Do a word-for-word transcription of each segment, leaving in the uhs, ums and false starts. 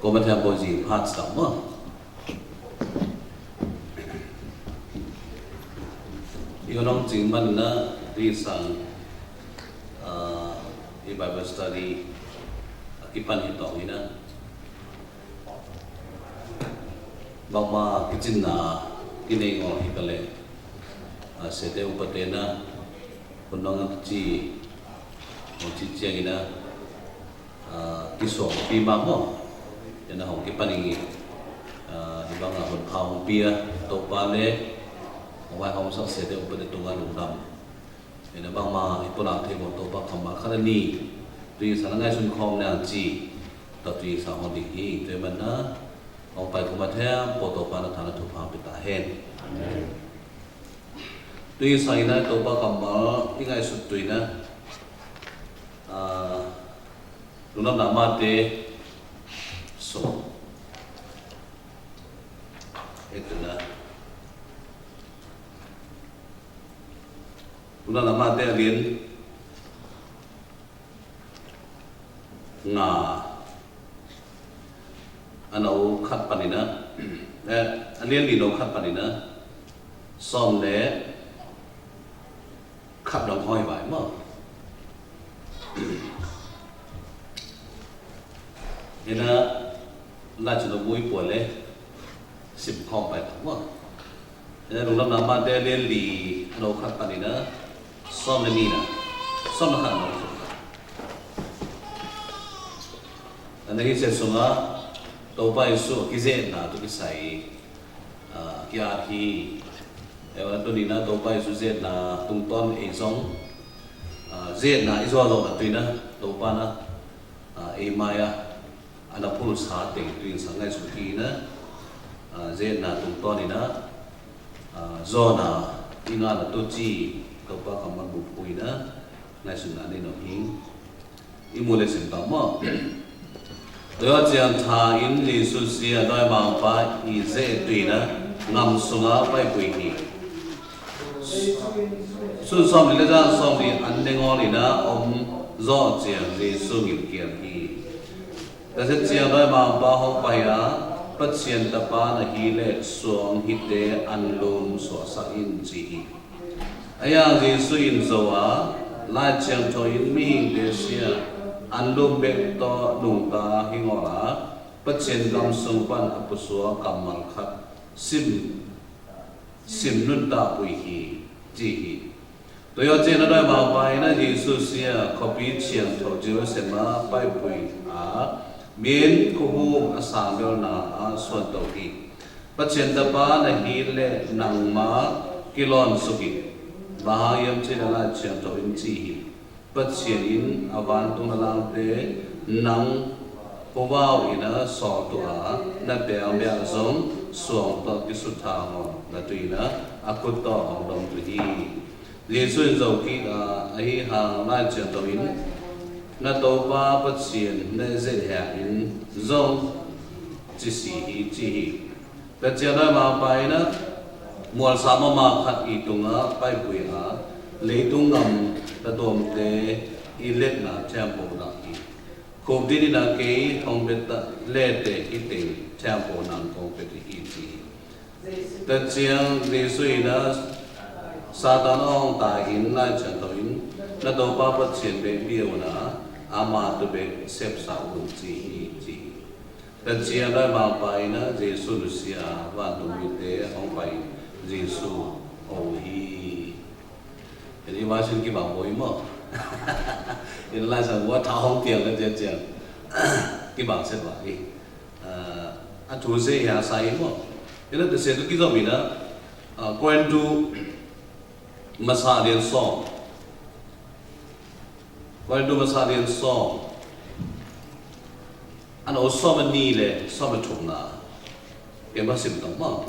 Kô ma thia bô ji phat stam ma. Yu nong jing man na, ti sang, ah, i Bible study, ah, ki pan hi tong hi na. Bang ma ki cin na, ki nây ngol hi ka lĕ. Ah, sete u pate na, kun nong ci, nong ci ciang hi na. Ah, ki sô pi ma hô. Yua na hŏng ki pani, ah, i bang a hŏn phao hŏng pia, Tôpa lĕ, hŏng wai hŏng sak sete u pate tung a lung dam. Yua na bang ma i pô la thê bô Tôpa khăm ma khă ni. Tui sa na ngai sun khŏm nang ci. Ta tui sa hŏ di hi, tui man na. Hŏng pai kô ma thê, bô Tôpa na tha na thu phao pi ta hen. Amen. Tui sa i na Tôpa khăm ma, i ngai sun tui na. Ah, Lung Nam na Mate sô. Ê, tui na. Lung Nam na Mate a lien ngà. A nau khăt pan i na. Ê, a lien li nau khăt pan i na. Sôm lĕ. Khăp dong hoi bai mơ. Ê na, la chu na bui pua lĕ, sim khong bai mơ. Ê na, Lung Nam na Mate lien li, a nau khăt pan i na, sôm lĕ ni na, sôm na khăt na. Ê na hi se sung a, Tôpa Yêsu, ki jet na, tu ki sai. Ah, ki a hi. Ê wa tu ni na Tôpa Yêsu jet na tung ton ê zong. Ah, jet na i zua zong a tui na Tôpa na. Ah, ê mai a. Ana pul sa teng tui sa ngai su ki na. Ah, jet na tung ton ni na. Ah, zua na i nga na tu ci Tôpa khăm man bu pui na. Ngai su na ni no hing. I mu lĕ sim tong mơ. Tui yua ciang tha in Yêsu sia doi mang pa i jet tui na ngam sung a pai pui hi. Sun sôm li leh jan sôm li an ne ngol i na ôm zô ciang Yêsu ngil kial hi. Ta se ciang doi mang pa hok pai a, Pasian tapa na hi leh suang hi te an lum sua sa in ci hi. A yang Yêsu in zô a, lai ciang thô in mihing te sia, an lum bek tô̆ nung ta hi ngol a, Pasian gam sung pan a pô sua kammal khat, sim, sim nun ta pui hi, ci hi. Tui yua ciang na doi mang pa i na Yêsu sia, khopi ciang thô Jerusalem a pai pui a, min kuhu a sang bel na a suan tau hi. Pasian tapa na hi leh nangma kilon suk in. Bang hang yem ci na lai ciang thô in ci hi. Pasian in a vantung na lang te nang pu vau i na sol tu a na peng bia zong suang tô̆ ki su tha ngol na tui na a kut tô̆ hong dong tu hi. Yêsu in zô ki a, a hi hang lai ciang thô in na Tôpa Pasian na jet hia in zong ci si hi ci hi. Ta ciang doi mang pa i na, mual sa ma ma khat i tung a, pai pui a, lei tung ngam ta tuam te, i let na thiam pô na hi. Khup di ni na kei, hong bet ta, le te i teng, thiam pô nang hong bet hi ci. Ta ciang, Yêsu i na, Satan ong ta in, lai ciang thô in, na Tôpa Pasian be biu na, ama tu be sep sa un ci hi ci. Ta ciang doi mang pa i na Yêsu nu sia, vantung mite hong pai Yêsu âu hi. Ê ni wa sin ki bang boi mơ. Ê ni lai sang wa tha hong tiang na tiang tiang. Ki bang set wa hi. A, a thu se ya sa hi mơ. Ê ni ta se tu ki zô mi na. A, Korintu masa lien sô. Korintu masa lien sô. Ăn âu sô mă ni lĕ sô mă thuk na. Ê mă sim tong mă.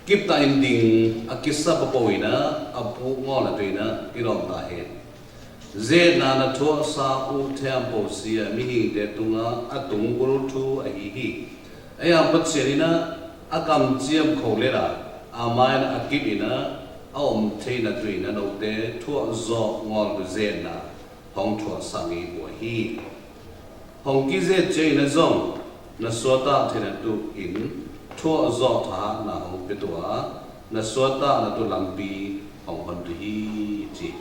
Kip ta in ding a kisa pa pô i na, a pu ngol a tui na, ki lom ta he. Jet na na thuă sa u thiam pô sia, mi hing te tung a, a tung bul thu a hi hi. A yang Pasian i na, a kam ciam khô lĕ la, a mai na a kip i na, a ôm thei na tui na nô te, thuă zô ngol tu jet na. Hong thuă sa ngei bua hi. Hong ki jet cie i na zong. Nasuata thina tu in, thuak zok thahatna hong pia tua, nasuata natu lampi hong hon tu hi ci.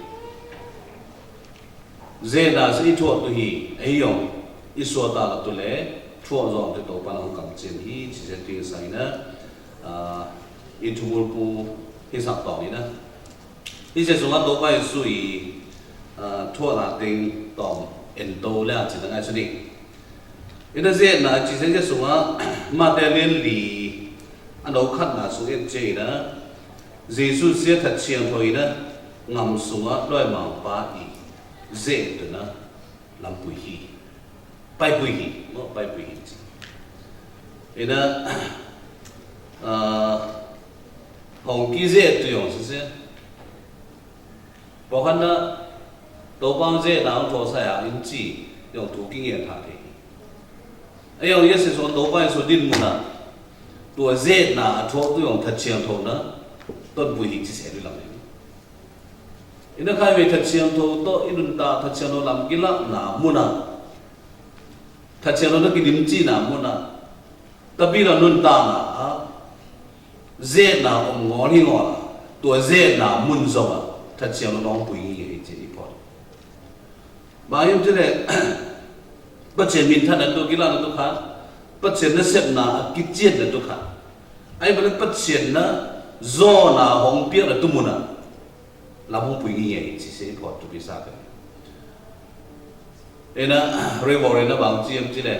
Zena se i thuak tu hi, ei yong, i suata natu le, thuak zok tu Tôpa nong kam cin hi, ci se tu sa ina, a, i thumul pu hi sak tong ina. Hi se sung a Tôpa Yêsu i, a, thuak na ting tong en to le a ci na ngai su ni. Ina zena ci se sung a Mate lien li a nô khat na sung en ce ina. Yêsu se thacheng thoi ina ngam sung a loi mang pa i. Ze tu na lam pui hi. Pai pui hi. Mo pai pui hi ci. Ina, a, hong ki ze tu yong se se. Bok hăn na, Tôpa zena hong thô sai a in ci, yong thu ki ngên tha thê. A yong Yêsu sô Tôpa Yêsu din mŭ na, tua zena a thô tu yong thacheng thô na, ton pui hi ci se du lam. Ina khai we thacheng thô to, i nun ta thacheng thô lam ki lak na mŭ na. Thacheng thô na ki dim ci na mŭ na. Ta bi la nun ta na, a. Zena ôm ngol hi ngol a, tua zena mŭn zong a, thacheng nô nong pui ngi ngi ci i pot. Ba yum ci le, pachien min tha na tu ki la na tu kha, pachien na sep na a ki chien na tu kha. Ai ba le pachien na, zo na hong piak na tu mŭn a. Lam hong pui ngi ngi ci se i pot tu pi sa ka. Ê na, rê bo rê na bang ci yum ci le.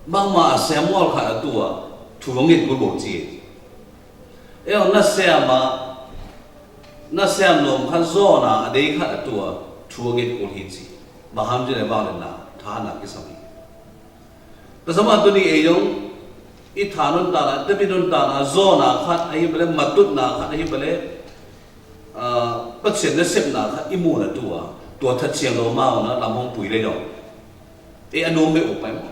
Bang ma a sem ngol kha a tua, thu ngit kul bo ci. Ê na sem ma, na sem nôm kha zo na a dei kha a tua, thu ngit kul hi ci. Bang ham ci le bang le na, tha na ki sam hi. Ta sam a tu ni ê yong, i tha nun ta na, ta bi nun ta na, zo na kha, a hi ba le, ma tut na kha, a hi ba le, a, pachien na sep na kha, i mŭn a tua, tua thacheng nô ma na, lam hong pui le yong. Ê a nôm be u pai mô.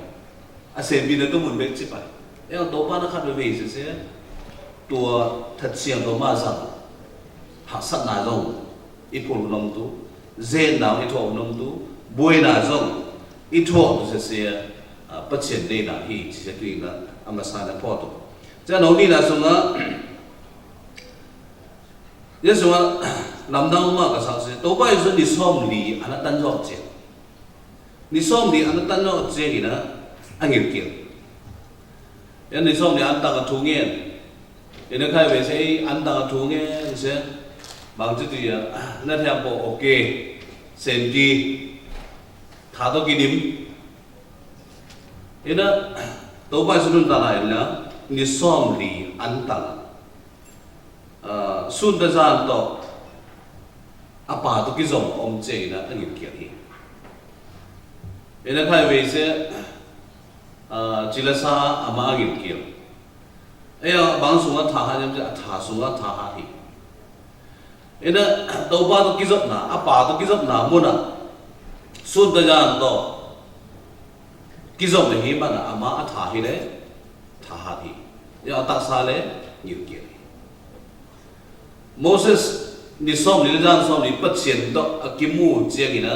A sem bi na tu mŭn be ci pai. Ê a Tôpa na kha be be se se. Tua thacheng nô ma zang. Haksat na zong. I pul nôm tu. Zen na i thô nôm tu. Bui na zong. I thô tu se se. A, pachien dei na hi ci se tu na. A ma sa na po tu. Ci a nô ni na sung a. Yêsu a lam dang ma ka sa se. Tôpa Yêsu ni som li. A na tan zok ce. Ni som ni an tăn nô chen ina, a ngir kiêl. Ê ni som ni an tăn a thu ngên. Ê ni khai we se an tăn a thu ngên se. Bang chu tu ya, na thiam pô, ok. Sem ki. Tha to ki nim. Ê na, Tôpa Yêsu nun tăn a ê na, ni som ni an tăn. A, sun ta zan to, a pa to ki zom ôm che ina a ngir kiêl hi. Ê na khai we se, a, chi la sa a ma a ngir kiêl. Ê a bang sung a tha ha yam che a tha sung a tha ha hi. Ê na Tôpa to ki zom na, a pa to ki zom na mŭn a. Sun ta zan to. Ki zom hi ma na a ma a tha hi le. Tha ha hi. Ê a tak sa le ngir kiêl hi. Moses ni som ni le jan som ni Pachien to a ki mu chiang ina.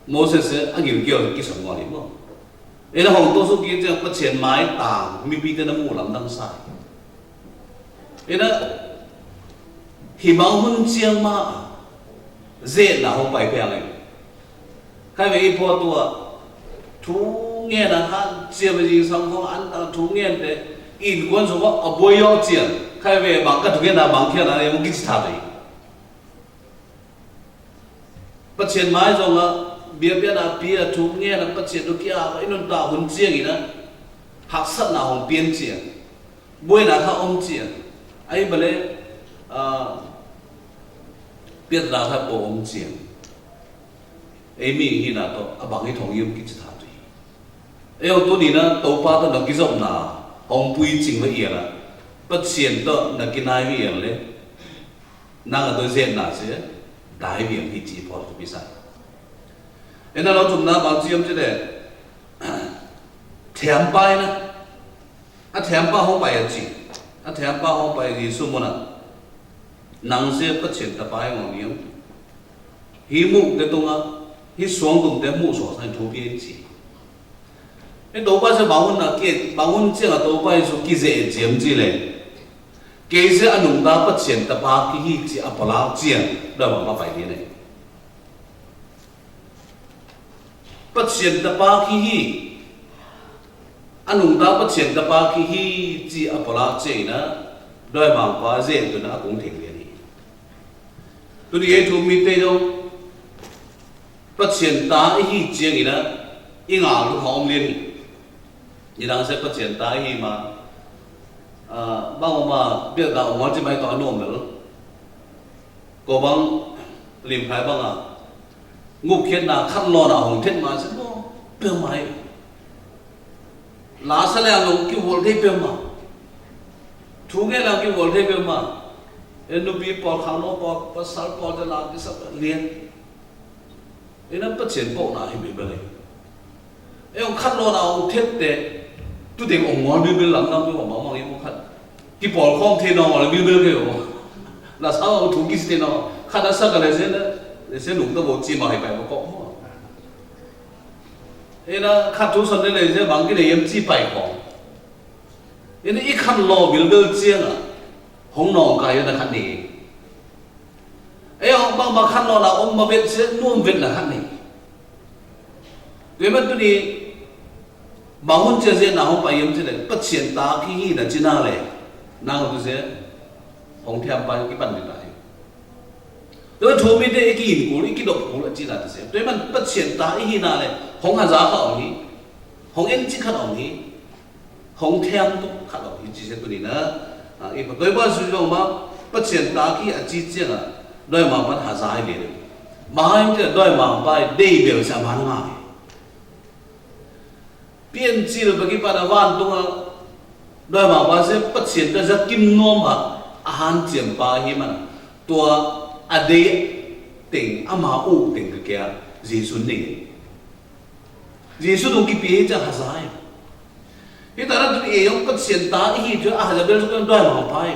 Moses a ngir kiêl ki som ngol hi mo. Ê na hong to su ki chiang Pachien mai tang mi pi te na mu lam dang sa. Ê na hi mâu hun chiang ma. Zet na hong pai piang ê. Khai we i pô tua. Thu ngên a hăn chia we jing sang phong an ta thu ngên te. In kuan su wa a bôi yo chia. Khai we bang ka thu ngên a bang kia na le mung ki chi tha te. Pachien mai zong a bia bia na bia thu ngên a pachien du kia wa inun ta hun chiang ina. Hak sat na hong pien chia. Bôi na tha ôm chia. Ai ba le, a, piat na tha pô ôm chia. Ê mi hi na to, a bang hi thong yum ki chi tha tu hi. Ê ong tu ni na, Tôpa to na ki zom na, hong pui ching ma ia na. Pachien to na ki nai ma ia le. Nang a to zet na se, dai ma ia hi chi pô tu pi sa. Ê na lo tum na bang chi yum chi le. Thiam pai na. A thiam pa hong pai a chi. A thiam pa hong pai Yêsu mô na. Nang se Pachien ta pai ngong yum. Hi muk te tung a. Hih suang tŭm te muh so sa thu pia in ci. Hih tôpay sa bang un na ke, bang un ciang a tôpay su ki ze ciam ci le. Ke ze a nung ta Pachien ta pa ki hi ci a pala ciang. Doi ma ma pai ni ne. Pachien ta pa ki hi. A nung ta Pachien ta pa ki hi ci a pala ciang na. Doi ma pa ze tu na a kung theng le ni. Tu ni e tu mi te dong. Pachien ta i hi ciang i na, i ngă lu hom lien. I dang se Pachien ta i hi ma, a, bang ma biă ta ong wa ci mai to normal. Kô bang lim khai bang a. Nguk khiet na khăn lo na hong thiet ma se bo, biă mai. Lasa leng lŏng ki wol dê pia ma. Thu ngê leng ki wol dê pia ma. Ê nu pi pol khang nô pol, pasal pol dê la ki sap lien. Ê na Pachien pô na hi bi bê lê. Ê ong khăn lô na ong thiet tê. Tu dê ong ngol bi bê lam nam bi ong ma ma ngi ong khăn. Ki pol khong thê nô ngol bi bê kê ong. Lasa ong thu ki si thê nô. Khăn na sa ka lê se na. Lê se nung ta bo chi ma hi pai ma kok ma. Ê na khăn thu săn dê lê se bang ki lê yem chi pai khong. Ê na i khăn lô bil bil chiang a. Hong nong ka yê na khăn ni. Ê ong bang ma khăn lô na ong ma vet se nuôm vet na khăn ni. Tuê măn tu ni bang hun chia se na hong pai yem chi lê. Pachien ta ki hi na chi na lê. Nang tu se. Hong thiam pai ki pan ni ta hi. Tuê thu mi te i ki yin kul, i ki dop kul a chi na ta se. Tuê măn Pachien ta i hi na lê. Hong ha za ka ong hi. Hong en chi khăn ong hi. Hong thiam tu khăn ong hi chi se tu ni na. A, i pa doi ba su yong ma, Pachien ta ki a chi chiang a. Doi ma pan ha za hi lê. Ma ha yong chi doi ma pa dê bel sa ma na ma. Pian chi lô pa ki pa na van tung a. Doi ma pa se Pachien ta za kim nuôm ha. A han chiam pa hi măn. Tua a dê teng, a ma u teng ka kia. Yêsu ni. Yêsu dong ki pia hi cha ha za hi. Hi ta na tu i yong Pachien ta i hi tu a ha za bel su kan doi ma pa hi.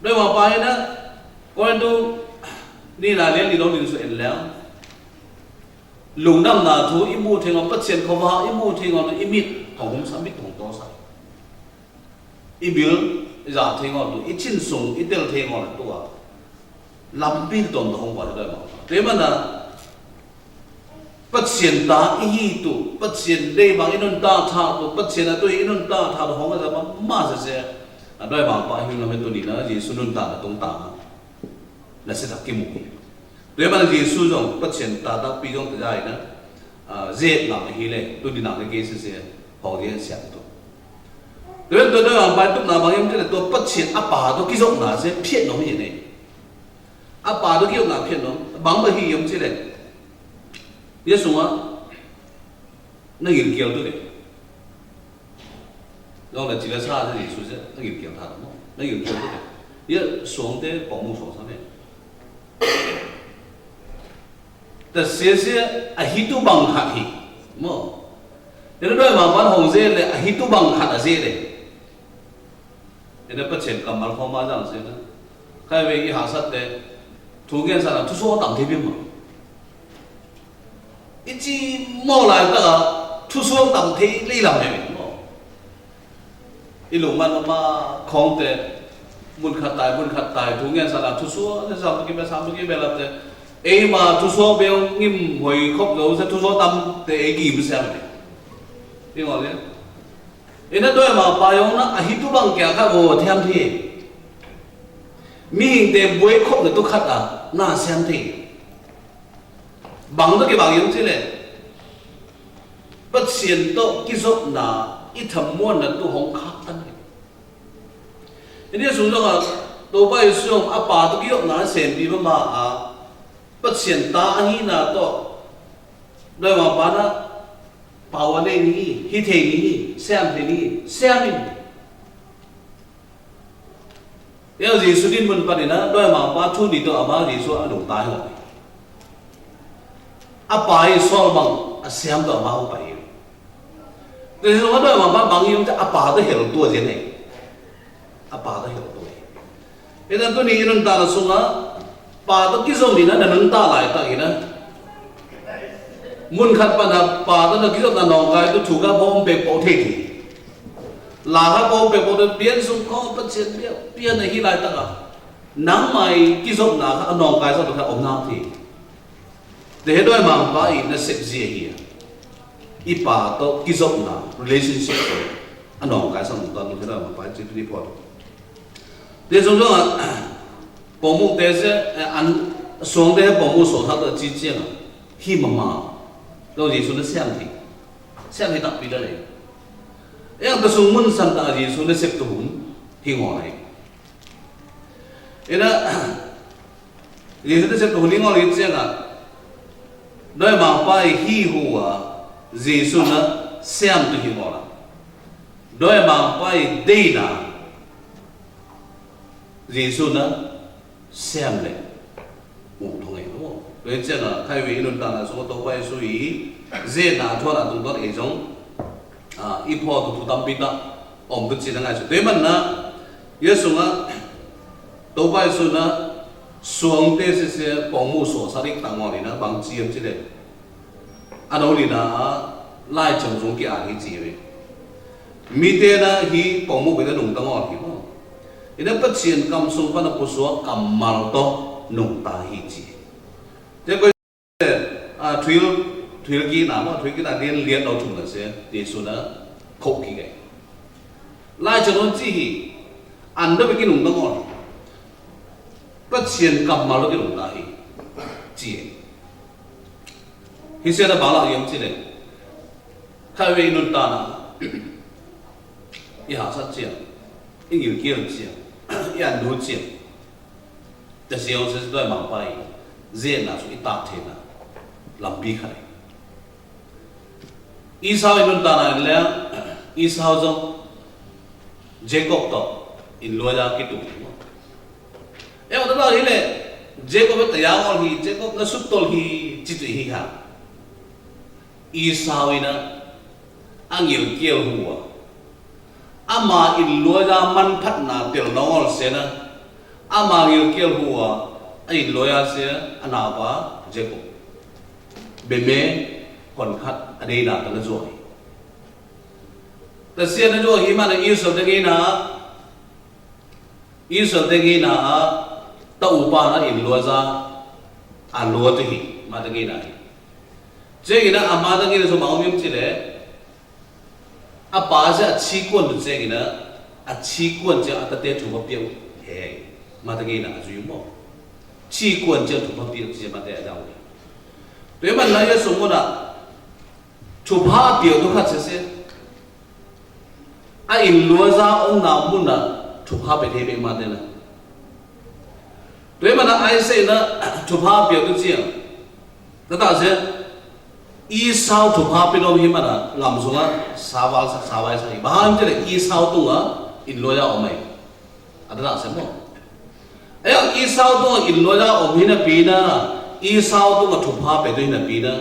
Doi ma pa hi na, Kôrintô ni na lien ni dong ni su en leng. Lung nam na thu i mu theng ong Pachien khua va i mu theng ong i mit, hong hum sa mit hong to sa. I bil, i za theng ong tu, i chin sung, i tel theng ong tu a. Lam pi ton to hong wa doi ma. Te ma na, Pachien ta i hi tu, Pachien dê bang i nun ta tha tu, Pachien a tu i nun ta tha tu hong a za ma, ma se se. A doi ma pa hi na me tu ni na, Yêsu nun ta na tung ta. Na se ta ki mu. Tuê măn Yêsu yong, Pachien ta ta pi yong ta yai na. A, zet na hi lê, tu ni na lê kê se se, hong zet siang tu. Tuê măn tuê doi ma pa tuh na bang yong te lê, tu Pachien a pa tu ki yong na se, phiet nong hi ne. A pa tu ki yong na phiet nong, bang ba hi yong chi lê. Yêsu ma, na ngil kial tu lê. Dong la chi la sa ta Yêsu se, na ngil kial ta mo. Na ngil kial ta. Yê suang te pong mu suang sa me. Ta se se a hi tu bang khat hi. Mo. Yê doi ma ban hong se lê a hi tu bang khat a se lê. Yê Pachien kamal khong ma jang se na. Khai we i ha sat te. Thu ngen sa na thu so tam te bi ma. I chi mô lai ta, thu suông tăm thi li lam he mô. I lung măn ma khong te, mun khăt tai, mun khăt tai, thu ngen sa la thu suông, ne sam ki me, sam ki me la te. Ê ma thu suông bêu ngim hoi khôk gâu se thu suông tăm te ê gim se am te. Ê ngô le. Ê na doi ma pa yong na, a hi tu bang kia kha gô thiam thi. Mi hing te bôi khôk ne tu khăt a, na siam thi. Bang tơ kê bang yơ̆ng chih lĕ. Pachien tŏ kizôp na, i tham muôn na tu hŏng khak tan. Ini sung dong a, tô bai sung a pa tơ kizôp na sem pi ma ma a. Pachien ta a hi na tŏ. Doi ma pa na, pa wa ne ni, hi the ni, sem the ni, sem in. Yua Yêsu din mơ̆n pă ni na, doi ma pa thu ni tơ ama Yêsu a lŭng tai hŏ. A pa i sol bang, a siam tơ ama hŏ pai. Tơ Yêsu doi ma pa bang yŭng tơ a pa tơ hel tua jên ne. A pa tơ hel tua. Ê na tu ni nun ta na sung a, pa tơ kizom ni na, na nun ta lai ta i na. Mun khat păn a, pà tơl a kizôp na nong kai tu thu ka pôm pek pô thê thê. La ka pôm pek pô thê, biên sung kong pă sien biên, biên a hi lai tăk a. Nang mai kizôp na ka nong kai sa tu ka ôm nau thê. Tê hê doi mang pă i na sep zi hi a. I pà tôk kizôp na relationship a nong kai sa nong tăn tu hê doi mang pă i chi tu ni pô. Tê sung sung a, pô mu tê se, an, sung tê pô mu sô thak tơ chi chiang a. Hi ma ma. Tơ Yêsu na siam hi. Siam hi tăk pi đa lê. Yang tơ sung mun san ta Yêsu na sep tu hun. Hi ngô lê. Ina, Yêsu na sep tu hun hi ngô lê chiang a. Doi mang pă hi hu a. Yêsu na siam tu hi ngô la. Doi mang pă dê na. Yêsu na siam lê. Ú, thong ê, ú. Doi chiang a, khai wê i nun ta na, sô tô bai su i, dê na, thua na, tung tôl ê jong, a, i pho tu, tu tam pi ta, ôm tu chi na ngai su. Doi man na, Yêsu na, tô bai su na, suang tê se se, pong mu so, sa rik ta ngô ni na, bang chi yam chi lê. Anô ni na, lai chang zung ki a ni chi wê. Mi tê na hi pong mu bê ta nung ta ngô hi mô. Ina pă chien kam sung pă na pô sua kam mal to nung ta hi chi. Tê kô, a, thuil, thuil ki na mô, thuil ki na dien liet nô thum na se, Yêsu na, khô ki gai. Lai chang zung chi hi, an da bê ki nung ta ngô. Pă chien kam mal to ki nung ta hi. Chi. Hi se na bang la yam chi lê. Khai wê i nun ta na. I ha sat chiang. I ngil kiel chiang. I an du chiang. Tê se ong se doi mang pă i. Dê na su i ta thê na. Lam pi khai. Esau i nun ta na lê. Esau zong. Jacob to. In lua ya ki tu. Eo ta la hi lê. Jacob ta ya ngol hi. Jacob na sut tol hi. Chi tu hi ha. Esau ina, a ngil kiel hua. Ama in lua ya man phat na tel nongol se na. Ama ngil kiel hua, a in lua ya se, a nau pa, Jacob. Bê me, hon khat, a dê na ta na zuai. Ta se na zuai, ma na Israel ta ngina, Israel ta ngina a, ta upa na in lua ya, a lua tu hi, ma ta ngina hi. Cheng ina a ma ta ngina so ma um yum chi lê. A pa se a chi kuan tu cheng ina, a chi kuan cheng a ta te thu ma piau. He, ma ta ngina a zui mo. Chi kuan cheng thu ma piau chi ma te a dau. Te man na ya so mo na. Thupha piau tu khat se se. A in lua ya ong na mun na thupha pê thei pê ma te na. Tuê ma na ai se na thupha piau tu chiang. Ta ta se Esau thupha pê nom hi ma na ngam sung a sa wal sa sa wai sa hi. Ba ham te le Esau tung a in lua ya ong mai. A ta ta se mo. Ê, Esau tung a in lua ya ong hi na pi na, Esau tung a thupha pê tu hi na pi na,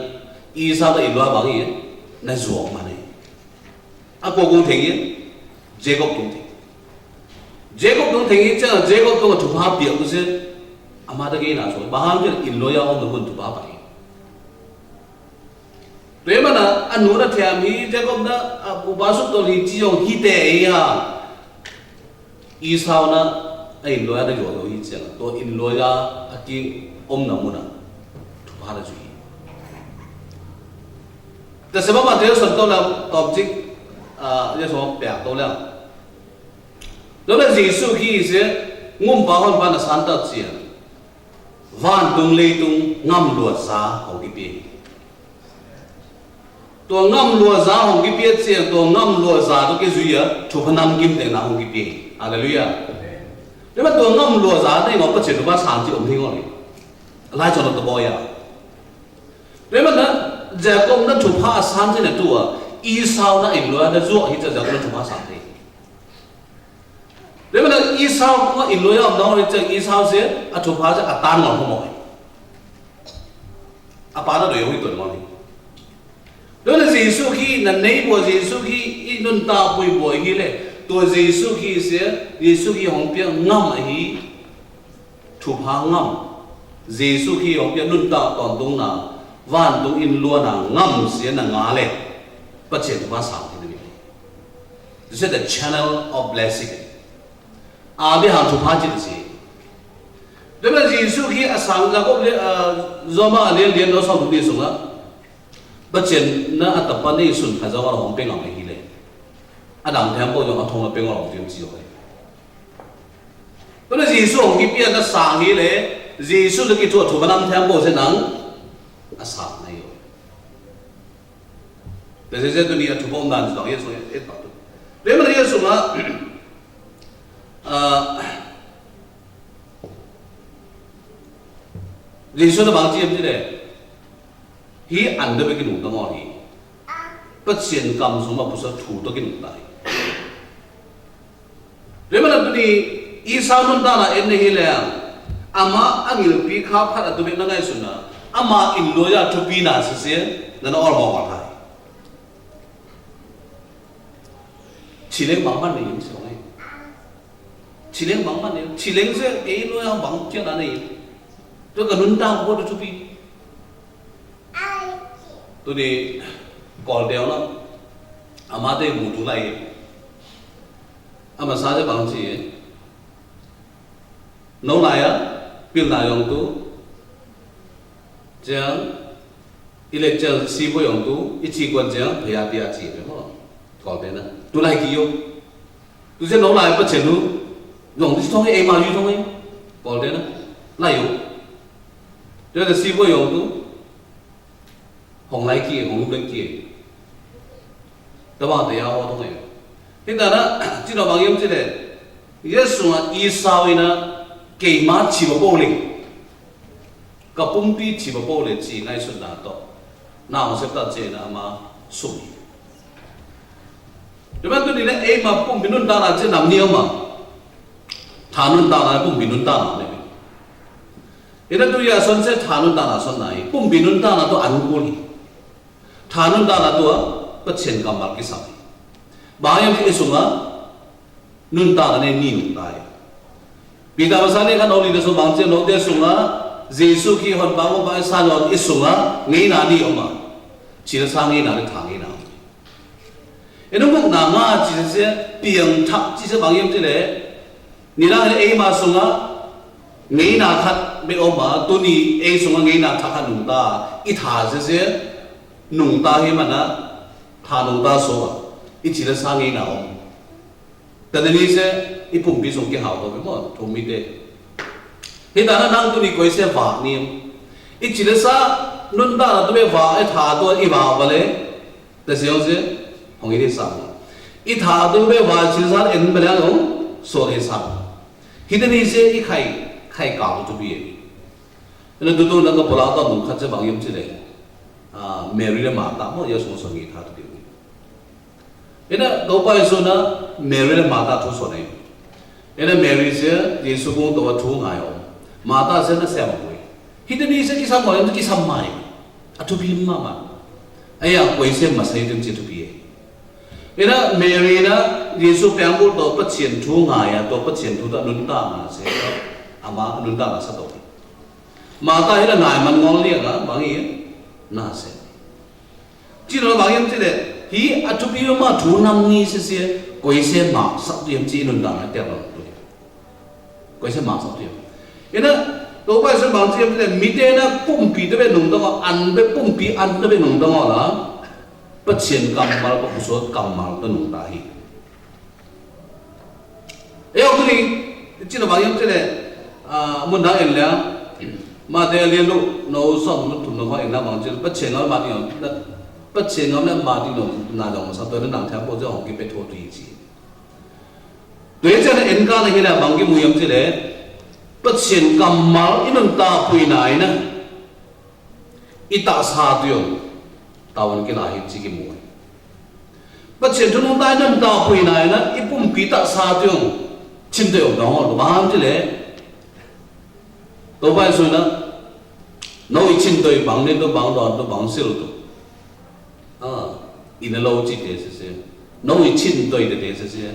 Esau ta in lua bang hi, na zuak ma ne. A kô kung theng hi, Jacob tung theng. Jacob tung theng hi, chang Jacob tung a thupha piak tu se, a ma ta ke na so, ba ham te in lua ya ong na bun thupha pa hi. Tuê ma na, a nu na thiam hi, Jacob na, a bu ba suk tol hi, chi yong hi te hi ha. Esau na, a in lua ya na yua yua hi chiang, to in lua ya a ki om na mu na, thupha na zui. Ta se ba ma te son to la, tom chik, a, ya so pia to la. Lo na Jisu ki se, ngum pa hon pa na san ta chiang. Van tung lei tung ngam lua za hong ki pie. Tua ngam lua za hong ki pie tsiang, tua ngam lua za tua ki zui a, thupha nam kim teng na hong ki pie. Haleluya. Dê ma tua ngam lua za dê ngô pa chen tua ba san ti om hi ngô ni. Lai chon tua bo ya. Dê ma na, Jakob na thupha san ti na tua, Esau na in lua na zuak hi cha Jakob na thupha san ti. Dê ma na Esau kua in lua ya om nô ni chang Esau se, a thupha se a tan ngô hô mô. A pa na doi hô i tuan ngô ni. Dô na Jisu ki, na nei bua Jisu ki, i nun ta bui bua i le. Tua Jisu ki se, Jisu ki hong pia ngam a hi, thupha ngam. Jisu ki hong pia nun ta ton tung na, Wang dong in lua na ngam sie na ngã leh, Pachien tŭ ba sang ti ni. This is the channel of blessing. A bi hang tŭ ba ji si. Dua ma Jisu ki a sang la ko le, a, zoma le le no sang di sung a. Pachien na a tapa ne sun ka zoma hong peng ang hi le. A dang temple yong a thong a peng ang ti si. Dua ma Jisu hong ki pia na sang hi le. Jisu le ki tŭ tŭ ba nang temple se nang. A sang na yo. Tase se tuni a tupong dan song Yesu et batu. Pemana Yesu ma, a, Yesu na bang ciem cire. Hi ande be kinung tamo hi. Pachien kam suma pusa thu to kinung tai. Rema na tuni Esau nun tana enne hi leng. Ama angil pi kha phat atu be na ngai suna. Ama indo ya thupi na sisi. Na na or mo wa thai. Chileng bang man ni yin song ai. Chileng bang man ni. Chileng se e no ya bang kia na ni. To ka nun ta ko to thupi. Tuni kol deo na. Ama te mu tu lai. Ama sa je bang chi. Nô lai a, pil na yong tu. Jang, ile jang si bo yong tu, i chi kuan jang, pia pia chi be mo. Kol de na. Tu lai ki yo. Tu se nô lai pa chen nu. Yong tu si thong e ma yu thong e. Kol de na. Lai yo. Tu se si bo yong tu. Hong lai ki, hong lai ki. Tama te ya ho tong e. Hita na, chino bang yem chile. Yesu a Esau ina, kei ma chi ba bo le. Ka pumpi chi ba bo le chi ngai sun na to. Na hong sep ta chi na ma sum. Dua ma tu ni ne, e ma pumpi nun ta na chi nam ni ma. Tha nun ta na, pumpi nun ta na ne. Ina tu ya son se tha nun ta na son na i. Pumpi nun ta na tu anukul i. Tha nun ta na tu a, pachien kamal ki sa. Ba yam ki isung a, nun ta na ne ni nun ta i. Pita masa ne kan oli de so bang se no de sung a, Yesu ki hon bang bang sa no isung a, ngi na ni oma. Chile sa ngi na le tha ngi na. Eno muk na nga chi se, piang thak chi se bang yem chile. Nila e ma sung a, ngi na khat be oma, tuni e sung a ngi na khat khat nung ta, i tha se se, nung ta he mana, tha nung ta so, i chile sa ngi na om. Tadani se, i pumpi sung ki hau to be mo, thumi te. Hita na nang tuni koi se va ni. I chile sa, nun ta na tu be va, e tha to i va ba le. Tase yong se, hong i de sa. I tha tu be va chile sa, en be le yong, so de sa. Hita ni se, i khai, khai ka tu bi e. Ena tu tu na ka pola ta nung khat se bang yem chile. A, Mary le Martha mo, ya sung sung i tha tu bi. Ena Tôba Yesu na Mary le Martha thu so ne. Ena Mary se Yesu kung tôba thu ngai o. Martha se na sem bui. Hita ni se ki sam mo, ki sam mai. A thu bi ma ma. Aya koi se ma sai dem se thu bi e. Ena Mary na Yesu piang bul to pachien thu ngai a, to pachien thu ta nun ta na se. Ama nun ta na sa to. Martha hita ngai man ngol ni a bang i na se. Chi no bang yem chi le, hi a thu bi ma thu nam ni se se, koi se ma sak tu yem chi nun dang a te bang tu. Koi se ma sak tu yem. Ena, to koi se bang chi yem chi le, mi te na pumpi te be nung dang, an be pumpi an te be nung dang la, pachien kamal, pa kusot kamal te nung ta hi. E, ôtuni, chino bang yem chile, a, mun dang en le, ma te le lu, no song, no tum no bang en la bang chile, pachien ngam ma ti no, pachien ngam le ma ti no, na dong sa to nang thiam po je hong ki pe tho tu i chi. Tu e chane en ka na hi le bang ki mu yem chile, pachien kamal i nun ta pui na i na. I ta sa tu yong, ta wan ki la hin chi ki mu. Pachien thu nung ta i nun ta pui na i na, i pumpi ta sa tu yong, chin tu yong dong, bang chi le. To bai su na, no i chin tu bang ne tu bang don tu bang sil tu. A, i na lo chi te se se. No i chin tu te te se se.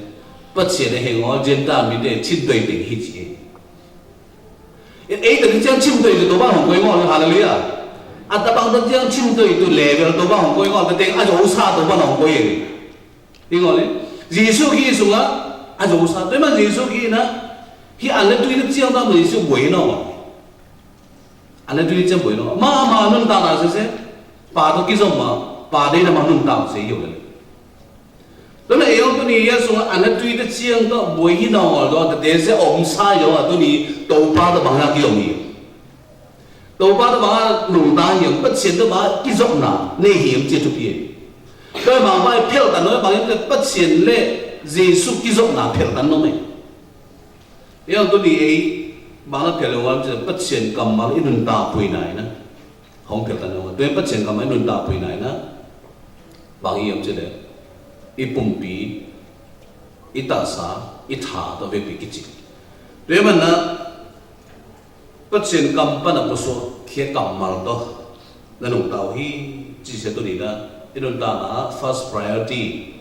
Pachien ne he ngo, jen ta mi te chin tu te hi chi. Ei, ei, ta ni chiang chim doi doi to ba hong koi mo, haleluya. A tơpang tơchiăng chim tui tu level tôba hŏng kôih ngol, tơteng a djô sa tôba nŏng kôih. Ih ngol ih. Yêsu Krist sung a, a djô sa. Tui mă Yêsu Krist na, hi a lĕ tui tơchiăng tơpang Yêsu bui nŏng. A lĕ tui tơchiăng bui nŏng. Mă, mă nun ta na sese. Pa tôk ki djŏp mă, pa dê na mă nun ta sese yô lĕ. Tui anai yŏng tui ni Yêsu a nă tui tơchiăng tŏ bui hi nŏng ôh, tơdê se ôm sa yŏng a tui ni tôba tơpang a ki yŏng hi. Tôba tơpang a nung ta hi, pơt sien tơpang ki djŏp na, ne hi yŏng či tŭ pi. Tơpang bai phel ta nô, bai yŏng pơt sien lĕ, Yêsu ki djŏp na phel ta nô mê. Yŏng tui ni ê, bai nă phel yŏng wan či pơt sien kăm mal i nun ta bui nai nă. Hŏng phel ta nô, tui pơt sien kăm mal i nun ta bui nai nă. Bang i yăm či lĕ, i pŭm pi, i ta sa, i tha, tŏ wek pi ki či. Tui mă nă, pơt sien kăm pă nă pơsô, khia kăm mal tŏ. Nă nung tao hi, či se tui ni nă, i nun ta nă, first priority.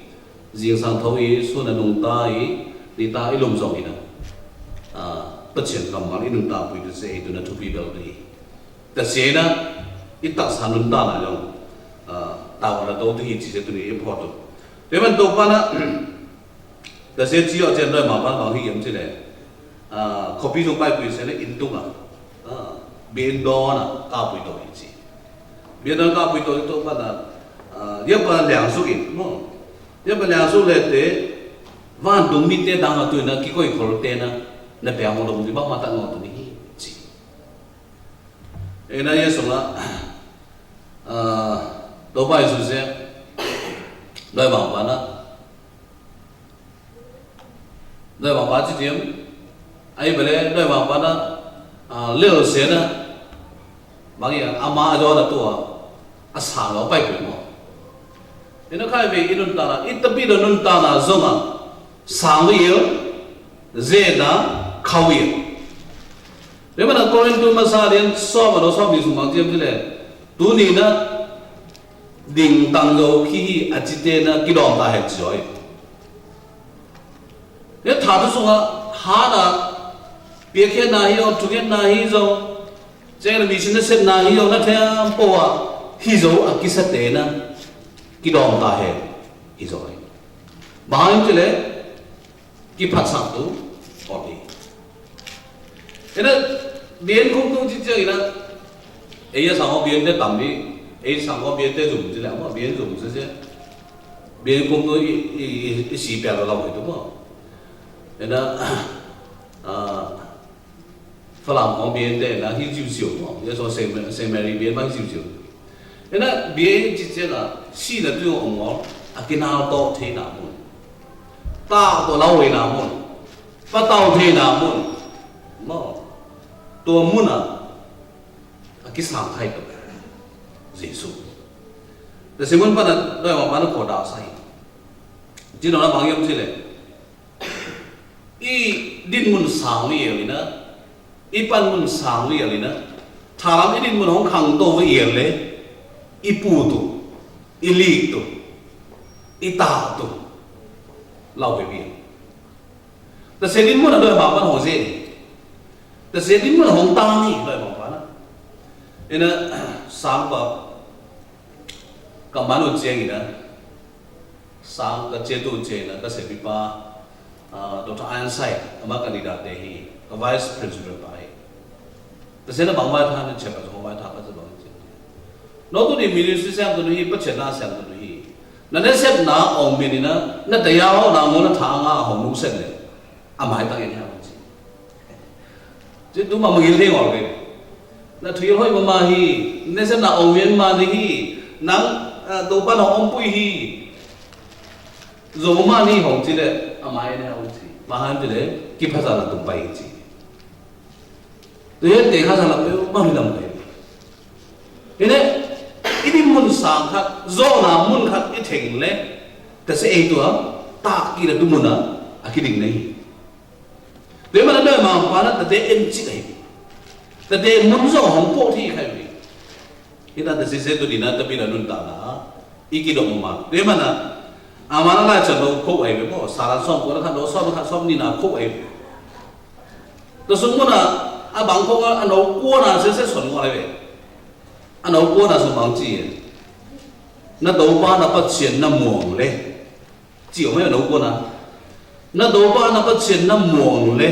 Jing sang thâu i, su nă nung ta i, ni ta i lŭm djong i nă. A, pơt sien kăm mal i nun ta bui tui se i tui nă tŭ pi bel tui. Tơsê nă, i tak sa nun ta nă yŏng, a, tao nă tŏ tui hi či se tui ni i phot tui. Tui mă tŏ pa nă, tơsê či yŏ či nă doi ma pa bang hi yăm či lĕ. A, khopi sung pai bui se nă in tung a. A, bin do nă, ka bui do hi či. Bin do ka bui do hi tŏ pa nă, a, yăm pa liang su in, no. Yăm pa liang su lĕ te, van dung mi te dang a tui nă, ki koi khol te nă, nă pe ang mo dong di bang ma ta ngo tui ni hi či. Ê nă Yêsu nă, a, tôba Yêsu se, doi ma pa nă, doi ma pa či tiêm, ai bê lĕ, doi ma pa nă, a, lil se nă, bang i, a ma a dô nă tua, a sa lo pai bê mo. Ê nă khai bê i nun ta nă, i ta bi do nun ta nă zong a, Sang wih yêl, zê na khâu yêl. Rê mă na Kôrintô mă sa lian sop a dô sop ni sung măng tiêm tê lê. Tŭ ni na ding tăng yô khi hi a ci tê na ki dom ta hek ci yôi. Rê tha tŭ sung a ha na piê khe na hi yô, tŭ khe na hi yô. Cheng na mi sin na sep na hi yô, na thêm pô a hi yô a ki sa tê na ki dom ta hek hi yôi. Mă hăng tê lê. Ki phat sang tu, ôh, ih. Ê na, bien khung tu ci ciang ih na. Ê ya sang hô bien tê tam bi, ê sang hô bien tê zum ci leng, hô bien zum ci ci. Bien khung tu ih, ih, ih, ih si pia lo lau ih tu hô. Ê na, a, Falam hô bien tê na hi ziu ziu hô. Ya so Saint, Saint Mary bien ma hi ziu ziu. Ê na bien ci ciang a, si na tu hô ngô, a ki na to thê na mun. Ta to lau ih na mun. Pă tau thê na mun. Mơ. Tua mun a. A ki sang khai tôk. Yêsu. Tơ si mun pă na, doi wa pă na ko da sai. Ci nô na bang yom ci lê. I din mun sang wi yê lê na. I păn mun sang wi yê lê na. Tha lam i din mun hong khang tô wi yê lê. I pu tu. I lik tu. I ta tu. Lau wi yê. Tơ se din mun a doi ma păn hong zê. Tơ se din mun a hong tang ni doi ma păn a. Ê na sang pă. Kă manu chiang ih na. Sang kă che tu che na kă se bi pa. A, Doctor Ironside, kă ma kandida te hi. Kă vice president pa hi. Tơ se na bang bai tha na che kă zong bai tha kă zong bai tha. Nô tu ni ministry sem tu ni hi, pă che na sem tu ni hi. Na ne sem na ong mi ni na, na te yao na ngô na tha nga hong nu sem ne. A mai tang ih ha ong ci. Ci tu ma mă ngil hê ngol ke. Na thu yol hoi ma ma hi, ne sem na ong mi ma ni hi. Nang, a, tu pa na ong pui hi. Zo ma ni hong ci le, a mai ne hong ci. Ma han ci le, ki pha sa na tung pai ci. Tơ yê tê khă sa lăp yô, mă mi lăm kê. Ê nê, ih đi mun sang khăt, yô na mun khăt ih theng lê, tơ se ê tua, ta ki na tu mun a, a ki đing nê. Tơ mă na dơi ma pa na, tơ tê ên chik ê. Tơ tê mun yô hong pô thi khai mi. Ih na tơ si se tu đi na, tơ bi na nun ta na, ih ki dong ma. Tơ mă na, a ma na lai chăn dong kô ê, bê mô, sa lan song kô na khăn dong song khăn song ni na kô ê. Tơ sung mô na, a bang kô a nô kô na se se son ngô lai bê. Nô Guôn a sŏng păng chi, nô Dôpa nô Pă Siên nô muông le. Chi ômai nô Guôn a, nô Dôpa nô Pă Siên nô muông le.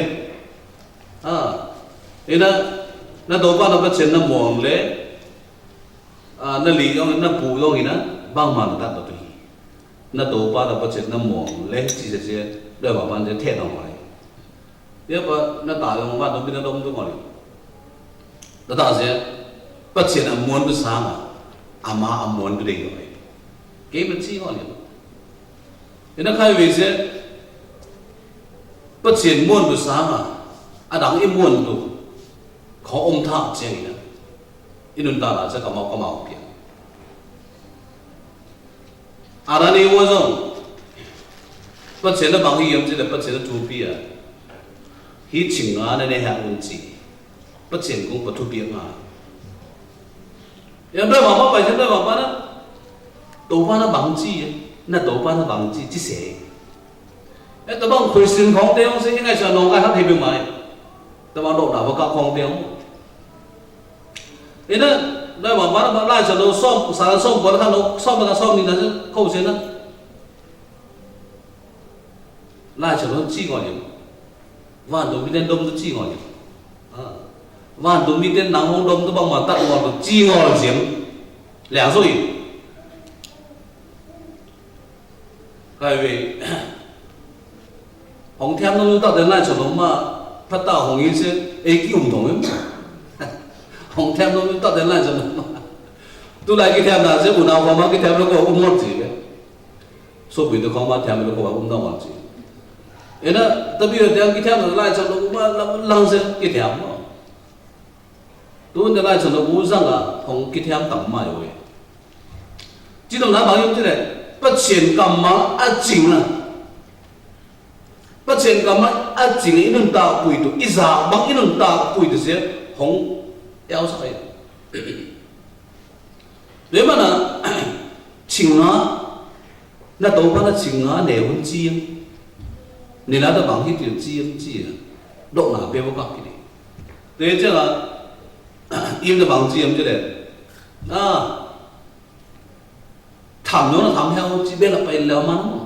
A, ê nô, nô Dôpa nô Pă Siên nô muông le. A, nô lì yŏng, nô pŭ yŏng ê nô, bang man tat bơh tui. Nô Dôpa nô Pă Siên nô muông le, chi se se, đôi ba ban se the nô ômai. Yua bơ nô ta yŏng ban dŏm bi nô dŏm dŏm ômai. Nô ta se, Pă Siên a muôn bơ sang a, a ma a muôn bơ đê ômai. Kê mă chi ômai. Ê nô khai wê se, Pă Siên muôn bơ sang a, a dang ê muôn tu. Khong ôm thak cheng ê nô. Ê nun ta la se kăm mau kăm mau pia. A đa ni wơ dong. Pă Siên nô bang hĭ yem chi le Pă Siên nô thu pia. Hĭ ching ngă nê nê hă un chi. Pă Siên kung pă thu pia ngă. Yua bơ mă mă pă Siên bơ mă mă nô. Dôpa nô bang chi. Nô Dôpa nô bang chi chi se. Ê tơ bang Christian khong tê ong se ê ngai sa nong kai hăp hê bê mai. Tơ bang dôk đa bơ ka khong tê ong. Ê nô, nô mă mă nô lai sa nô sŏm, sa nô sŏm bơ ka nô sŏm bơ ka sŏm ni nô se khâu se nô. Lai sa nô chi ngol yem. Wan dô mi ten dôm tơ chi ngol yem. A. Wan dô mi ten nang hong dôm tơ bang ma tat ngol tơ chi ngol yem. Leng sui. Khai wê. Hong thiăm nô mi tat ten lai sa nô ma. Pha ta hong yê se. Ê ki um thong yem. Hong thiăm nô mi tat ten lai sa nô ma. Tu lai ki thiăm na se. U nao hong ma ki thiăm nô kô um ngot chi wê. Sô bui tơ khong ma thiam lô khong ma um nong wang chi. Ê nô, tơ bi tơ thiam ki thiam nô lai chang lô ma lăng lăng se ki thiam nô. Tu nê lai chang lô bu zang a khong ki thiam tăm ma yo ê. Chi tăm na bang yum chi lê, Pă Siên kăm ma a ching a. Pă Siên kăm ma a ching a, ê nun ta pui tu, ê za bang ê nun ta pui tu se, khong eo sa ê. Dui ma nô, ching a, nô Dôpa nô ching a, nê hun chi yem. Nê nô ta bang hit yem chi yem chi yem. Dôk nô pê bô kak kit. Dui ching a, im ta bang chi yem chi lê. A, tham nô nô tham heo chi bê la pay leo ma nô.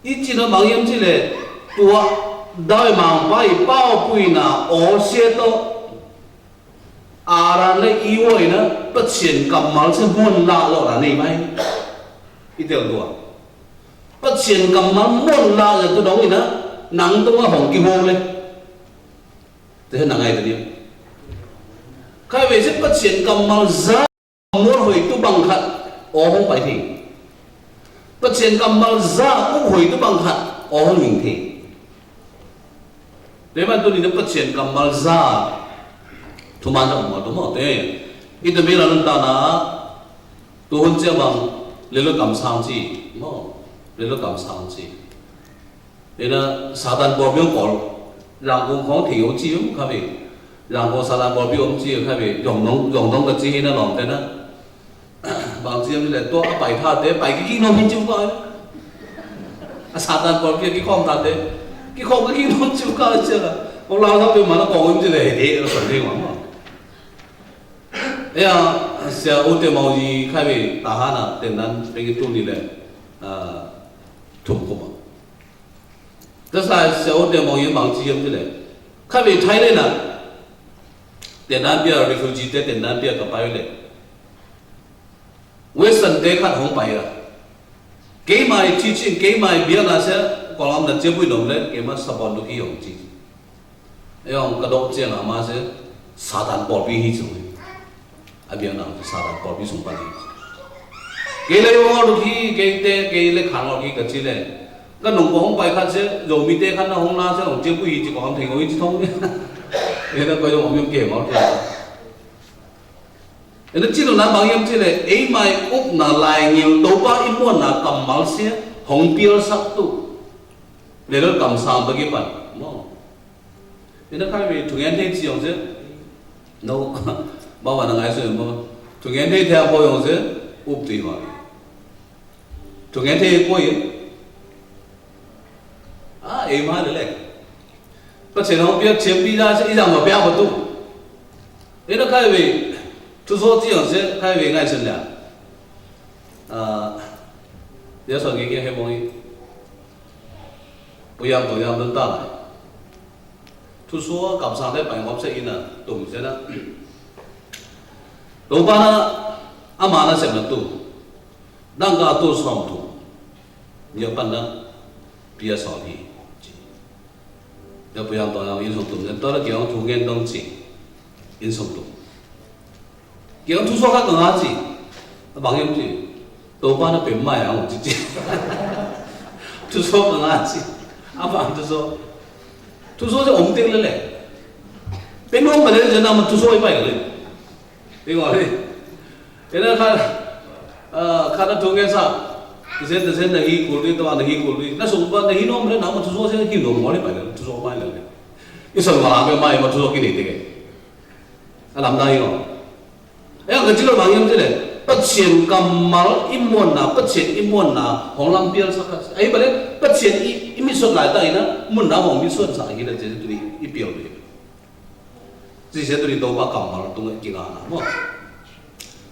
Ê chi nô bang yem chi lê, tua, doi mang pay, pao pui nô, ô sie tô. A ra nê ê woi nô, Pă Siên kăm mal se muôn la lo ra nê mai. Ê tel tua. Pă Siên kăm mal muôn la lo tu dong ê nô, nang tu ma hong ki hô lê. Tê nang ai tê ni. Khai wê se Pă Siên kăm mal za. Muôn hơi tu bang khăt, ô hong pay thi. Pă Siên kăm mal za, ŭ hơi tu bang khăt, ô hong ming thi. Tê bang tu ni Pă Siên kăm mal za. Thu man za mal tu mô tê. Ê tu mi la nun ta nô. Tu hun che bang, lê lô kăm sang chi. Mô, lê lô kăm sang chi. Ê nô, Satan bôl biă kôl. Lăng kông khong thing ôm chi ôm kha bê. Lăng kông Satan bôl biă ôm chi kha bê. Dòng dòng, dòng dòng kơ chi hê nô lòng tê nô. Bang chi ôm lê tô a pay tha tê, pay kơ kí nôm hê chi kha. A Satan bôl biă kí khong tha tê. Kí khong kơ kí nôm chi kha chi la. Kông lao tha bê ma nô kông ôm chi lê hê, lô sân thê ma mô. Ê a, sia ôtê mau yi kha bê, ta ha nô, tên đan, bê kí tu ni lê. A, thum kông ma. Tơsai sia ôtê mong yem bang chi yem tê lê. Kha bê Thái Lan nô. Tên đan biă refugee tê, tên đan biă kơ pay lê. Western tê khăt hong pay a. Kê mai teaching, kê mai biă nô se, kong am nô che bui nom lê, kê ma sa bon du ki yong chi. Yong kơ dôk chiang a ma se, Satan bôl bi hi sung. A biang nang Satan bôl bi sung pali. Kê lê yong lu ki, kê tê, kê lê khan lu ki kơ chi lê. Kơ nung kơ hong pay khan se, yong mi tê khan nô hong la se, hong chiang bui hi chi kong thing hong hi chi thong. Kê nô kơ yong hong yong kê ma kê. Ê nô chi nô nô bang yem chi lê, ê mai ŭp nô lai ngil, Dôpa i muôn nô kăm mal se, hong pial sak tu. Lê lô kăm sang bơ ki pan. Mô. Ê nô khai bê, thùng yến thế chi yong se. Nô, bang wa nô ngai su mô. Thùng yến thế theo bô yong se, ŭp tui wa. Thùng yến thế bô yê. A, ê ma lê lê. Pă Siên hong biă chiêm pi ra se, ê yang ma biă bơ tu. Ê nơ khai we, thu so chi yong se khai we ngai sen lia. A, ya so ngi ngi he mong i. Pu yang to yang dun ta lai. Thu so kam sang de pai ngop se i na, tum se na. Tum pa na, ama na sem na tu. Dang ka tu som tu. Nya pan na, pia so hi. Nya pu yang to yang in som tum. Nya to la kiang thu ngen dong chi. In som tum. Kiăng thu so ka ngă chi. Abang yom chi. Tôpa na pem mai ang chi chi. Thu so ka ngă chi. Abang thu so. Thu so chi ôm teng lele. Pem ôm ba lele jana ma thu so i pai lele. Ê ngă lele. Ê na ka, a, ka na thu nge sa. Tisen tisen na hi kul ri, twa na hi kul ri. Na sung ba na hi nom lele na ma thu so chi hi nom ngă lele pai lele. Thu so pai lele. I son ngă la pem mai ma thu so ki ni teng. A lam dai ngă. Ê, ka jilot bang yom jile. Păt sien kamal i muôn na, păt sien i muôn na, hong lam pial sa ka. Ai bale, păt sien i, i mi sot lai ta i na, muôn na hong mi sot sa i na jile tu ni, i pial ni. Jise tu ni Tôpa kamal tu nge ki ngă na, mo.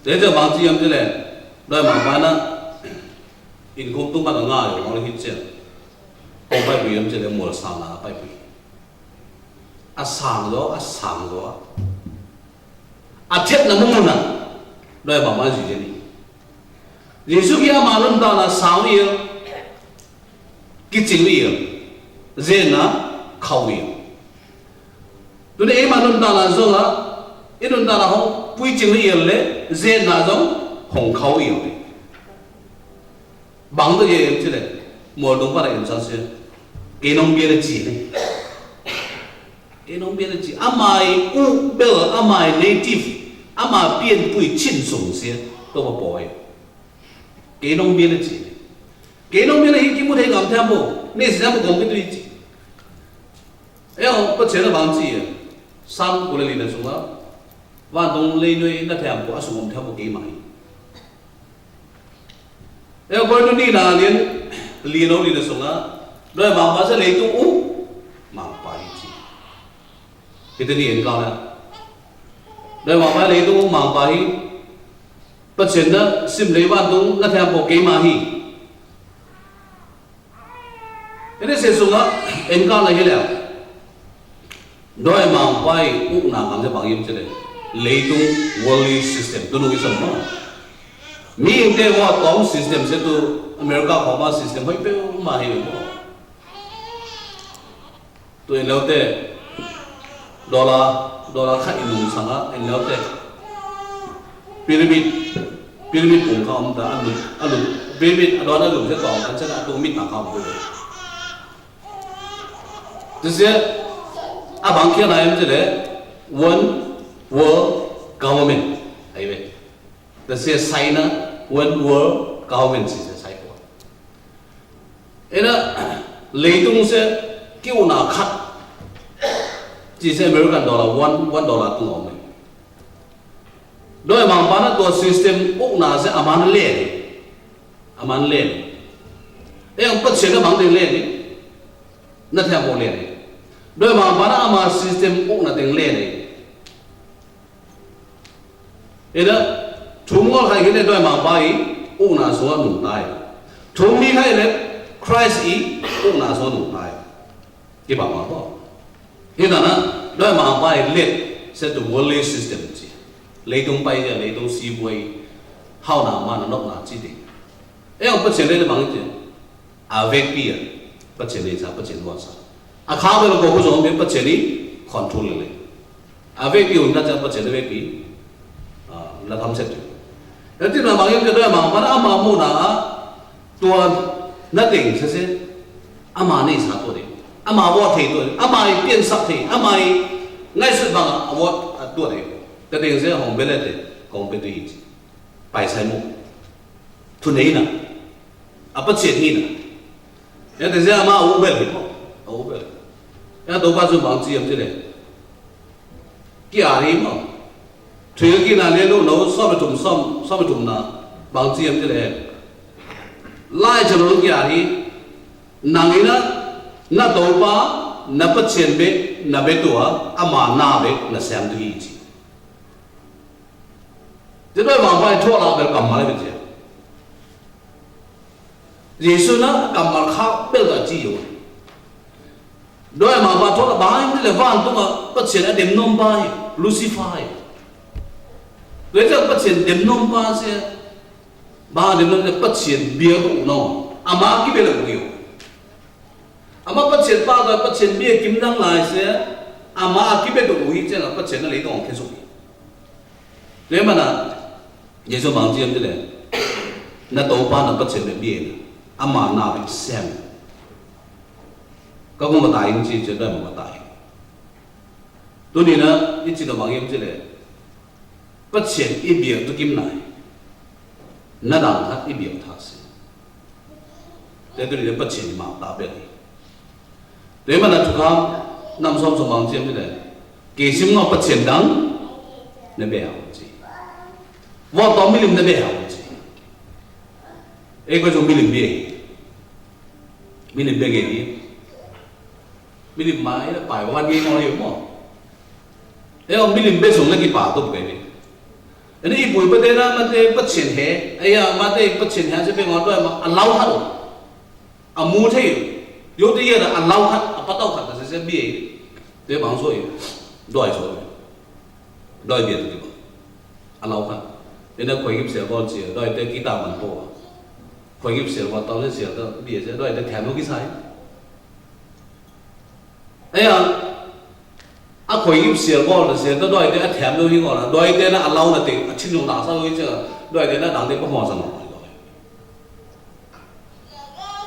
Jise bang ji yom jile. Doi ma ba na, in kum tu ma na ngă yo, ngă lo hit sien. Tôpa pai bui yom jile, mual sang na, pai bui. A sang yo, a sang yo. A thiêt na mơ̆ng mơ̆n na, doi ba ma ji jeni. Yêsu ki ama lun ta na sang wi yơh, ki ching wi yơh, zen na khâu wi yơh. Tui nê ê ma lun ta na zong a, ê lun ta na hong pui ching wi yơh le, zen na zong hong khâu wi yơh. Bang dơ ye em chi lĕ, mol dong pa ra em sa se. Kê nong biê lĕ chi lĕ. Kê nong biê lĕ chi. Amai u bel, amai native. Ama piên pui chin sung se. Tô pa poi. Kê nong biê lĕ chi lĕ. Kê nong biê lĕ hi ki mut he ngam tham bo. Nê si tham bo gom kê tui chi. Eo, pă chen a bang chi. Sam kô lĕ li na sung a. Wan dong lĕ nui na tham bo, a sung ngam tham bo kê mai. Eo, kôi nu ni na lien, lien âu lien a sung a. Doi mang pa sa lei tung u, mang pa hi chi. Hita ni en kau na. Doi mang pa lei tung u, mang pa hi. Pă chen na, sim lei wan tung, na tham bo kê ma hi. Ini se sung a, en kau na hi leo. Doi mang pai u na mang je bang yim chede. Leitung worldly system. Tunu ki sung mo. Mi ing te wa tong system se tu America ko ma system hoi pe ma hi mo. Tu en leo te dollar, dollar kha inung sanga, en leo te. Pyramid, pyramid pung kha om ta anu, anu. Pyramid adon anu se tong kan se na tu mit na kha om tu. Tuse, a bang kia na em tuse, one world government. Ai we. Tuse China, one world government si se sai ko. Ena, leitung se, ki u na khat. Tuse American dollar, one, one dollar tu om. Doi mang pa na tu system u na se aman le. Aman le. Eo pă chen na mang deng le ni. Na tham bo le ni. Doi mang pa na ama system u na deng le ni. Ena thum ngol khai kine doi mang pa i u na sua nung tai. Thum mi khai le Christ i u na sua nung tai. Ki bang ma bo. Hi na na, doi mang pa i led, se tu worldly system chi. Leitung pai ja, leitung si boi, hau na ma na nok na chi di. Eo pă chen le bang chi. A vek pi a, pă chen le sa, pă chen wa sa. A kha be lo ko ku zong be pă chen ni, control le. A vek pi un na cha pă chen le vek pi. A, la tham se tu. Eo ti na bang yim ke doi mang pa na ama mu na a, Tua na teng sese, ama ne sa tua de. Ama wot thei tua de. Ama i piên sak thei. Ama i ngai sut bang a wot a tua de. Ta teng se hong bele te. Kong pe tu i chi. Pai sai mu. Tu ne na. A pa chet ni na. Ya te se ama u bel hi ko. A u bel. Ya to pa su bang chi yam chi le. Ki a ri mo. Thuy ki na le lu no, som thum som, som thum na. Bang chi em ti le. Lai cha lu ki a ri. Nang i na, na to pa, na pa chen be, na be tua, ama na be, na sem tu i chi. Tă doi mangpa thua la bel kăm mă le bel cie. Yêsu na kăm mă khak bel ta cie. Doi mangpa thua la bang le van tung a pă cien a dem nôm ba hi, Lucifer hi. Doi ta pă cien dem nôm ba cie. Ba dem nôm pă cien bia tung nô. Ama ki bel tung yo. Ama pă cien ba doi pă cien bia kim dang lai cie. Ama ki bel tung hi cie la pă cien na le tung khe su. Doi mă na Yêsu mă cie cie le. Na tôpa na pă cien bia na. Ama na bia sem. Kâ kung mă tai cie cie doi mă mă tai. Tui ni na i cie doi mă cie le. Pă cien i bia tu kim nai. Na dang tha i bia tha cie. Te tui ni na pă cien mă ta bia ni. Doi mă na tu kham năm sôm sôm mă cie cie le. Kê sim ngô pă cien dang. Na bia hao cie. Wŏ tôm mi lim na bia hao cie. Ê kôi sung mi lim bia. Mi lim bia gê ni. Mi lim mai na pai wa gê ngô yô mô. Ê ong mi lim bia sung na ki pa tôp gê ni. Ê ni i bui pă te na mă te pă cien he. Ê ya mă te pă cien he cie bia ngô doi mă a lau hă. A mu thê yô. Yô tê yê na a lau khăn, a pă tâu khăn, ta sê sê bia. Tê bang sô yô. Doi sô yô. Doi bia tê bang. A lau khăn. Ê na khuai gip sel bol sel, doi tê ki ta măn pô. Khuai gip sel bol tâu sel sel tâu bia sel, doi tê thèm nô ki sai. Ê ya. A khuai gip sel bol ta sel tâu doi tê a thèm nô hi ngô la. Doi tê na a lau na tê, a chim nô la sa yô hi chê. Doi tê na dang tê pô mô sa nô.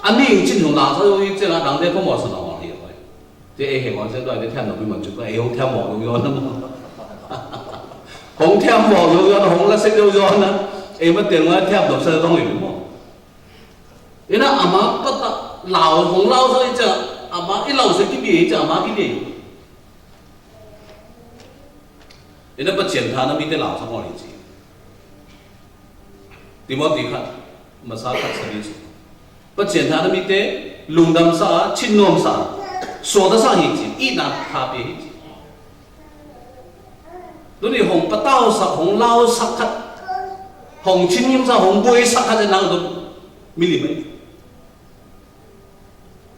A ning chinh hùng lăng sa yô i chên a dang dê pô mò sơnŏ hŏ hì hoi. Tê ê hê hŏ chên doi dê thèm nŏ bì mă chuk a ê hŏng thèm mò yô yô nă mô. Hŏng thèm mò yô yô nă hŏng lăk sek yô yô nă. Ê mă tiên wa thèm nŏ sa dong yô mô. Ê nă ama pă ta lao hŏng lao sa i chên ama i lao sa kibie i chên ama kibie. Ê nă pă chên tha nă mi tê lao sa mò lì chi. Timôti khăt, mă sa khăt sa bia sô. Pă chên tha nă mi tê, lung dăm sa, chinh nuôm sa. Sô ta sa hĭ chi, i nă tha pê hĭ chi. Dŭ ni hŏng pă tao sa, hŏng lao sa khăt. Hŏng chinh nuôm sa, hŏng bôi sa khăt nă dŭ. Mi lì mê.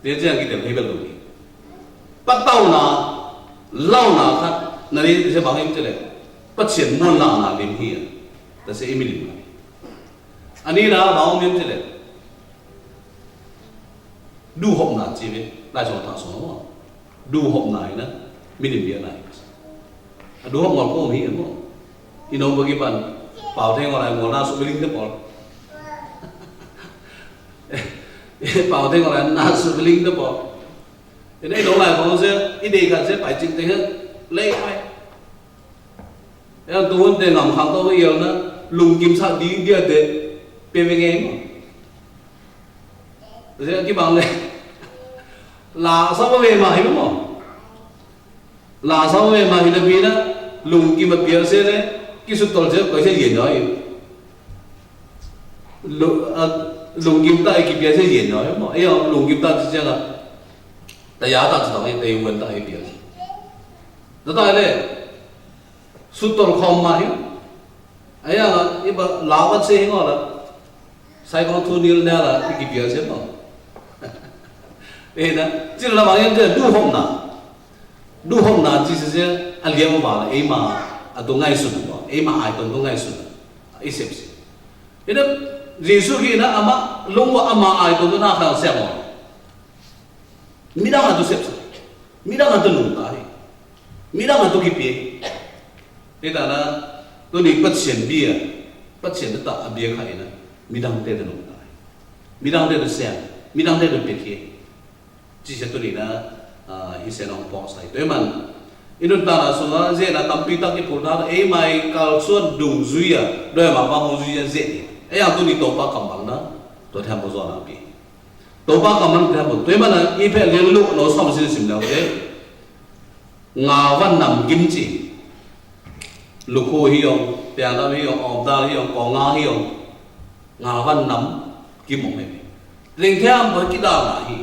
Tê jang ki tê hê bel dong. Pă tao na, lao na khăt, na ni tê bang im tê lê. Pă chên muôn na na lim hi a. Ta sê im lim na. Ani na bang im tê lê. Du hŏm na chi bê, lai song tha song na. Du hŏm na hi na, mi lim bia na hi. A du hŏm ngol kôm hi a mô. Ino bơ ki păn, pao theng ngol lai ngol na su bê ling tê pol. Pao theng ngol lai na su bê ling tê pol. Ê nê ino lai kông se, i dê kăn se pai ching tê hê, lê pai. Ê nê tu hôn tê ngăm khăng tô bê yel na, lung kim sa di, di a tê, pê bê ngê mô. Tê se ki bang lê. La sa bê mê ma hi mô. La sa mê ma hi na pi na, lung kim a pia se le, ki su tol se, koi se yen yoi. Lu-, a, lung kim ta ki pia se yen yoi, mo, ê, lung kim ta se la. Ta ya ta se ta, ê, ta yu wen ta ê pia se. Ta ta le, su tol khom ma hi. Ê ya, ê ba, la wa se hi ngo la. Sai kong thu nil nela, i ki pia se mo. Ê na, chi la ma yen se, du hom na. Du hom na chi se se, a liang ba la, ê ma, a tu ngai sun mo, ê ma ai ton tu ngai sun. I sep se. Ê na, Yêsu ki na ama, lung wa ama ai ton tu na khang se mo. Mi dang a tu sep se. Mi dang a tu lung ta hi. Mi dang a tu ki pia. Ê ta na, tu ni păt sien bia. Păt sien ta a bia khai na. Mi dang te tu lung ta hi. Mi dang te tu sep. Mi dang te tu pia ki. Chi se tu ni na, a, hi se nong pok sai. Tui man. Inun ta na sung a, ze na tam pi ta ki pul ta, ê mai kal suan dung zui a, doi ma ba hong zui a ze ni. Ê yang tu ni to pa kam bang na, to tham bo zo na pi. To pa kam man tham bo, tui man na, i phe lien lu no som sin sim nau te. Nga van nam kim chi. Lu khu hi yong, piang dam hi yong, om dal hi yong, kong nga hi yong. Nga van năm kim mông mê. Ring theo bơ ki đa ngà hĭ.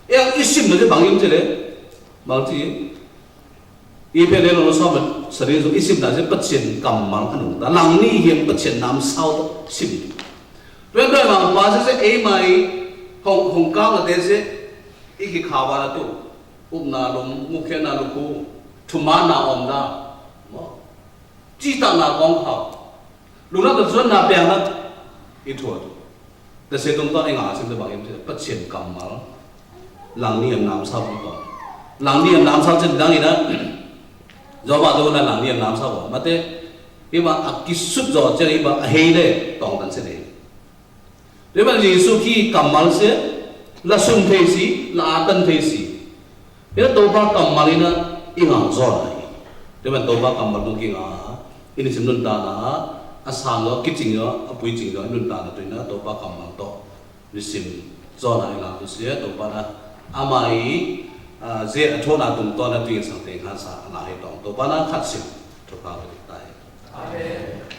Ê, i sim nơ dê bang im chê lê. Bang chi. Ih phe lĕ lŏ sŏ mă sari zu ih sim na se păt sien kămmal kăn ung ta. Lăng ni hiam păt sien nam sau ta sim. Tuan tuan măng pa se se ih mai hong hong kang a te se ih ki kha wa na tu. Up na lum, nguk khe na lukhu. Thuma na om na. Mơ. Ci ta na kong khao. Lŭng na ta zuan na piang na. Ih thuă. Tơ se tŭng tŏ ih ngă sĭn tơ bang im sĭn păt sien kămmal. Lăng ni hiam nam sau tŭng tŏ. Lăng ni hiam nam sau sĭn dang ih na. Zô ba tŭ na lăng ni hiam nam sau ba. Mă te. Ih ba a ki sut zô sĭn ih ba a hei lĕ tŏng tan sĭn ih. Tui mă Yêsu ki kămmal se. La sŭn thei si, la a tăn thei si. Ih na Tôpa kămmal ih na ih ngă zô na ih. Tui mă Tôpa kămmal tŭng ki ngă. Ih ni sim nun ta na. A sang yô, ki ching yô, a pui ching yô, nun ta na tui na Tôpa kămmal tŏ. Ni sim zô na ih ngă tu sia Tôpa na. Ama ih, a, ze a thô na tŭng tŏ na tui sang teng hăn sa na ih tŏng. Tôpa na khăt sim. Tôpa kơ ta ih. Amen.